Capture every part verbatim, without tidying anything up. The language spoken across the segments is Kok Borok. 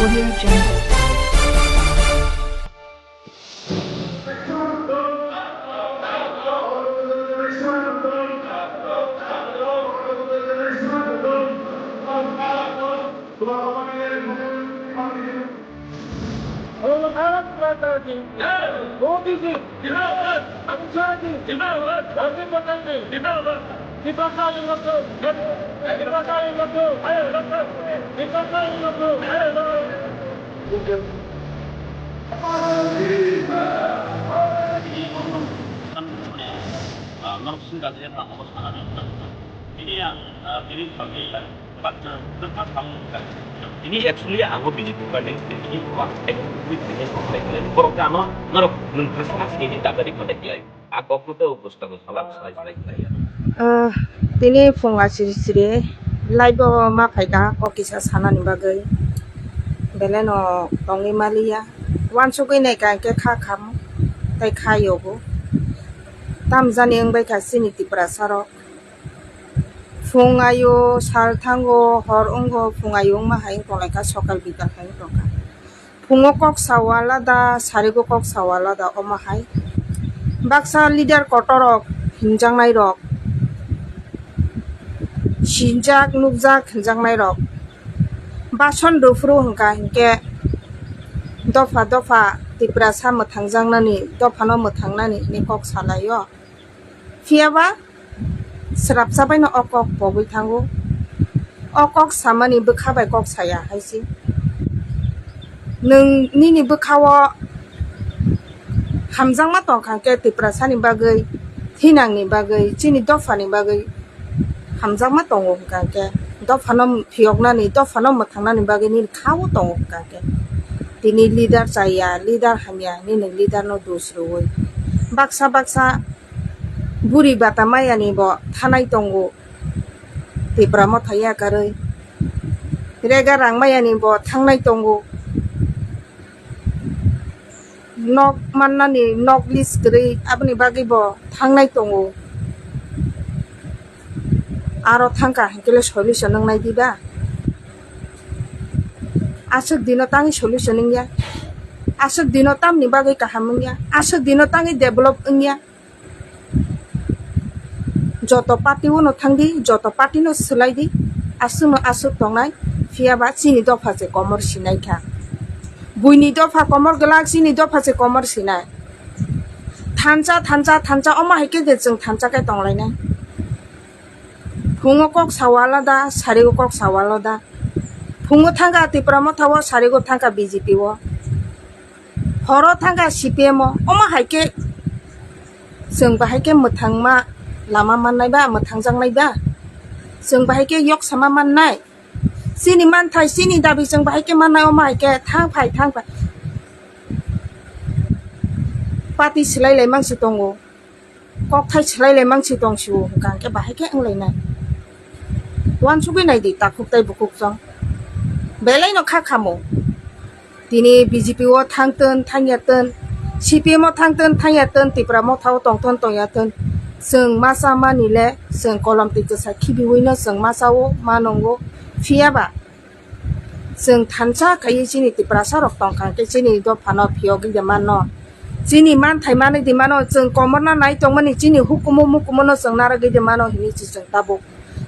भारत माता की जय। मोदी जी जिंदाबाद। अमित शाह जी जिंदाबाद। हार्दिक पटेल जी जिंदाबाद। दीपक साहू जी मत दो। दीपक साहू जी मत दो। दीपक साहू जी मत दो। Ini actually ang B J P party ini wah, eh, with the help of the, borok ano norok nung first class ini tak dari contact lai. Ako ko to gusto ko salam salai salai. Ah, tini phung asiri siri live o ma phaikha kok kisa sanani bagwi. Beleno tongwi maliya. Wansugwi naikha hwnkhe kha kham tei kha yogo. Tamjani wngbaikha chini Tiprasa rok. Phung ayo, sal thango, hor wngo, phung ayo wngma hai wng tonglaikha, sokal bikal hai wng tongkha. Phungo kok sao alada, sarigo kok sao alada, omo hai. Baksa leader kotor rok, hinjaknai rok, sinjak, nukjak, hinjaknai rok. Bason rwphuru hwnkha hinkhe dopha dopha Tiprasa mwthangjaknani, dophano mwthangnani hinwi kok salaio. Phiyaba srapsa baino o kok pogwi thango. O kok samani bwkha bai kok saya hai se. Nwng nini bwkhao hamjakma tongkha khe Tiprasani bagwi, thinangni bagwi, chini dophani bagwi hamjakma tongo hwnkha khe, dophano phiyoknani, dophano mwthangnani bagwi nini khao tongo hwnkha khe. Tini leader chaya, leader hamya hinwi nwng leader no dos rwui baksa baksa buri bata mayani bo thanai tongo. Tipra motha yakarwi rega rang mayani bo thangnai tongo. Nok mannani nok list kwrwi aboni bagwi bo thangnai tongo. Aro thangkha hinkhe le solution wngnai diba? Aswk dino tangwi solution wngya? Aswk dino tamni bagwi kaham wngya? Aswk dino tangwi develop wngya? Joto party o no thangdi, joto party no swlaidi, aswk no aswk tongnai, phiyaba chini dopha se komor sinai kha. Buini dopha komor glak, chini dopha se komor sinai. Thansa, thansa, thansa, omo hai khe je chwng thansa khe tonglainai. Phungo kok sao alada, sarigo kok sao alada. Phungo thangkha Tipra motha o, sarigo thangkha B J P o. Horo thangkha C P M o, omo hai khe chwng bahai khe mwthangma lama mannai ba, mwthangjaknai ba? Chwng bahai khe yok sama mannai? Chini manthai, chini dabi chwng bahai khe mannai, omo hai khe thang phai, thang phai. Party swlai lai mangsi tongo. Kokthai swlai lai mangsi tong sio hwnkha hwnkhe bahai khe wnglainai. Uansugwi naidi takhuk tei bukhuk chwng. Belai no kha khamo. Tini B J P o thangtun thangya tun, C P M o thangtun thangya tun, Tipra motha o tongtun tongya tun. Chwng masa mani le chwng kolom twi kwsa khibiwi no chwng masa o ma nongo. Phiyaba chwng thansa khaiwi chini Tiprasa rok tongkha khe chini dophano phiyogwi de mano. Chini manthai manwi di mano, chwng komorna nai tongmani chini hukumu mukumu no chwng narwgwi di mano hinwi se chwng tabuk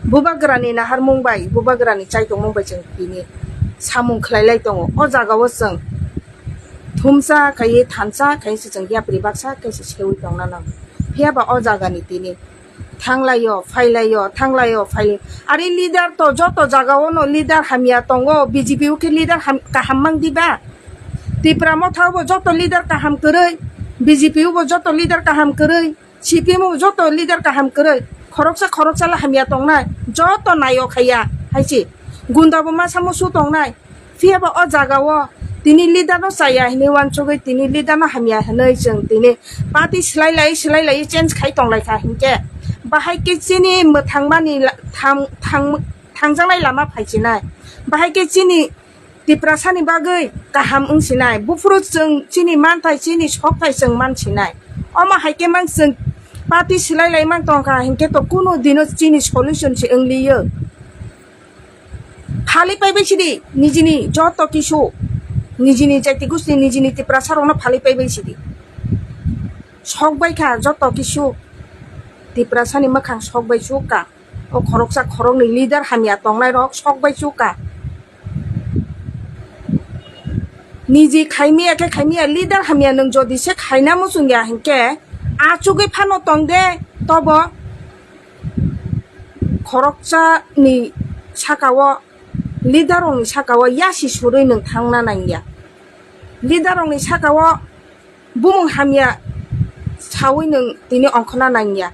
bubagrani naharmung bai, bubagrani chaitongmung bai chwng tini samung khlai lai tongo. O jaga o chwng thumsa khaiwi thansa khaiwi se chwng yapri baksa khe se sewi tongna nango. Phiyaba o jagani tini thanglaio, phailaio, thanglaio, phailaio. Ari leader to joto jaga o no leader hamya tongo, B J P o khe leader ham-, kaham mang diba? Tipra motha o bo joto leader kaham kwrwi, B J P o bo joto leader kaham kwrwi, C P M o bo joto leader kaham kwrwi. Khoroksa khoroksa la hamya tongnai, joto naio khaiya hai se. Gunda bo masa musu tongnai. Phiyaba o jaga o tini leader no chaya hinwi uansugwi tini leader no hamya hinwi chwng tini party swlai lai swlai lai change khai tong lai kha hinkhe bahai khe chini mwthangmani la-, thang-, thang-, thangjaknai lama phai sinai, bahai khe chini Tiprasa ni bagwi kaham wng sinai, buphuru chwng chini manthai chini sokthai chwng man sinai. Omo hai khe mang chwng party swlai lai mang tong kha hinkhe to kunu dino chini solution se wng liyo. Khali paibai sidi nijini joto kisu Nijini jati gusti, nijini Tiprasa rokno phalwi paibai sidi. Sok bai kha joto kisu, Tiprasa ni mwkhang sok bai chuk kha. O khoroksa khoroknwi leader hamya tongnai rok sok bai chuk kha. Niji khaimiya khe khaimiya, leader hamya nwng jodi se khaina muchungya hinkhe, achugwi phano tong de, tobo khoroksa ni saka o, leader rokni saka o yasi surwi nwng thangna nangya. Leader rokni saka o bumung hamya sawi nwng tini ongkhorna nangya.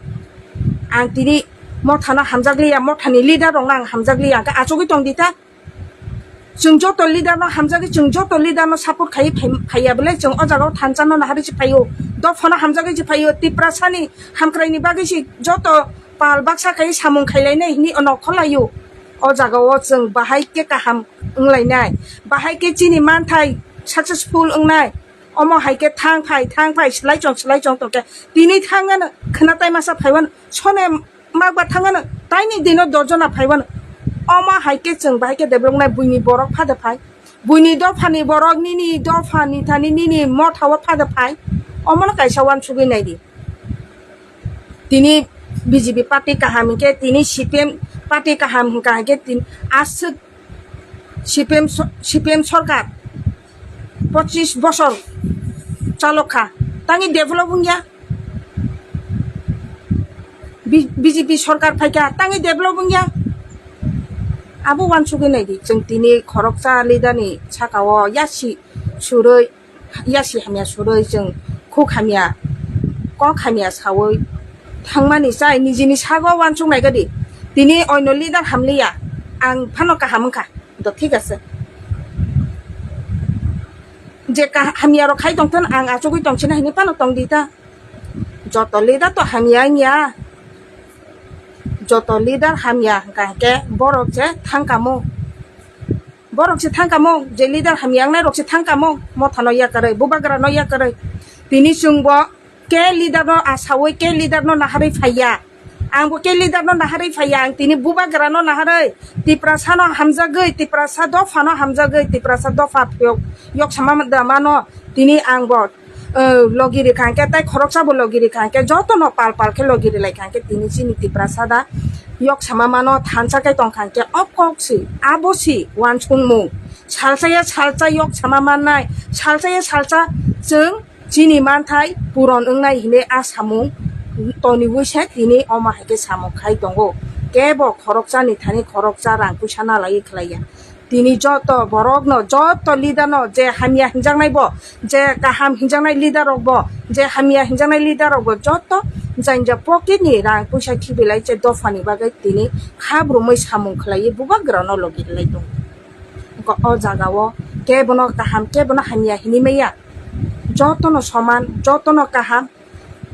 Ang tini mothano hamjakliya, mothani leader rokno ang hamjakliya, hwnkhe achugwi tong di ta. Chwng joto leader no hamjagwi, chwng joto leader no support khai phai-, phaiya bwle, chwng o jaga o thansa no naharwi se phaio, dophano hamjagwi se phaio, Tiprasa ni hamkrai ni bagwi se joto pal baksa khai samung khailainai hwnwi nokhorlaio. O jaga o chwng bahai khe kaham wnglainai, bahai khe chini manthai successful wngnai. Omo hai khe thang phai, thang phai, slai chong, slai chong tong khe tini thang ano khwna tai masa phaiwan sone makba thang ano taini dino dojona phaiwan. Omo hai khe chwng bahai khe develop nai buini borok phada phai, buini dophani borok, nini dophani thani nini motha o phada phai. Omono kaisa uansugwi naidi. Tini B J P party kaham hinkhe, tini C P M party kaham hinkha hinkhe, tini aswk C P M so-, C P M sorkar pochis bosor chalok kha, tangwi develop wngya. B-, B J P sorkar phaikha, tangwi develop wngya. Abo uansugwi naidi, chwng tini khoroksa leader ni saka o yasi surwi, yasi hamya surwi chwng khuk hamya, kok hamya sawi thangmani chai nijini sago uansuk nai gadi. Tini oino leader hamliya, ang phano kaham wngkha, do thik ase. Je ka-, hamya rok khai tongthon, ang achugwi tongsina hinwi phano tong di ta. Joto leader to hamya wngya, joto leader hamya hwnkha hinkhe borok je thangkamo. Borok se thangkamo, je leader hamya wngnai rok se thangkamo, mothano yakarwi, bubagrano yakarwi. Tini chwngbo ke leader no asawi, ke leader no naharwi phaiya. Angbo ke leader no naharwi phaiya, ang tini bubagrano naharwi, Tiprasa no hamjagwi, Tiprasa dopha no hamjagwi, Tiprasa dopha phiyok yok sama da mano tini angbo. O, logi rikha hwnkhe, tei khoroksa bo logi rikha hwnkhe, jotono pal pal khe logi rilai kha hwnkhe, tini chini Tiprasa da yok sama mano, thansa khe tong kha hwnkhe, o kok si, abo si uansukmung. Salsa ya salsa yok sama mannai, salsa ya salsa chwng chini manthai puron wngnai hinwi a samung toniwi se tini omo hai khe samung khai tongo. Kebo khoroksani thani khoroksa rang puisa nalaiwi khlaiya. Tini joto borokno, joto leader no je hamya hinjaknai bo, je kaham hinjaknai leader rok bo, je hamya hinjaknai leader rok bo joto janja pocket ni rang puisa khibilai se dopha ni bagwi tini kha brumwi samung khlaiwi bubagra no logi rwlai tongo. Wngkha o jaga o kebono kaham, kebono hamya hinwi maya, joto no soman, joto no kaham,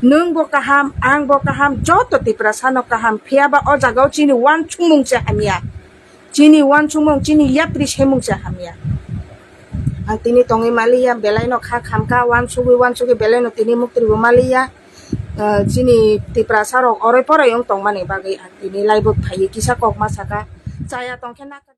nwng bo kaham, ang bo kaham, joto Tiprasa no kaham, phiya ba o jaga o chini uansukmung se hamya. Chini uansukmung, chini yapri semung se hamya. Ang tini tongwi maliya, belai no kha khamkha, uansugwi uansugwi belai no tini muktwi bo maliya. Ah, chini Tiprasa rok oroi poroi wng tongmani bagwi ang tini live o phaiwi kisa kok ma saka. Chaya tongkhe na.